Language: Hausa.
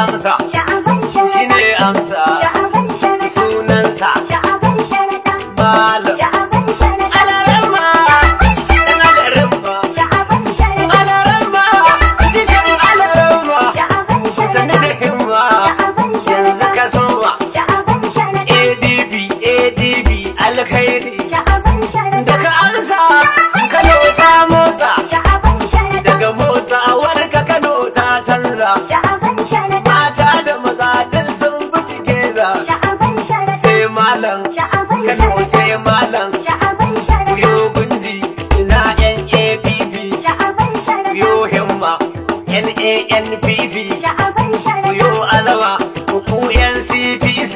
Amsa. Sha'aban Sharaɗa. Shine amsa. Sha'aban Sharaɗa. Sunansa. Sha'aban Sharaɗa. Malam. Sha'aban Sharaɗa. Alaramma. Sha'aban Dan Sharaɗa. alaramma. Sha'aban Sharaɗa. Alaramma. Cikin alaramma. Sha'aban Sannu da Sharaɗa. himma. Sha'aban Yanzu Sharaɗa. ka soma. Sha'aban Sharaɗa. ADP, ADP, alkhairi. Sha'aban Sharaɗa. Daga amsa, Kano ta motsa. Sha'aban Sharaɗa. Daga motsawar ka Kano ta canza. Sha'aban Sharaɗa. Mata da maza duk sun bi together. Sha'aban Sharaɗa. Sai malam. Sha'aban Kano Sharaɗa. sai malam. Sha'aban Sharaɗa. Yo gunji, ina NAPP. Sha'aban Sharaɗa. Yo himma, NANPP. Sha'aban Sharaɗa. Yo alama, ku NCPC.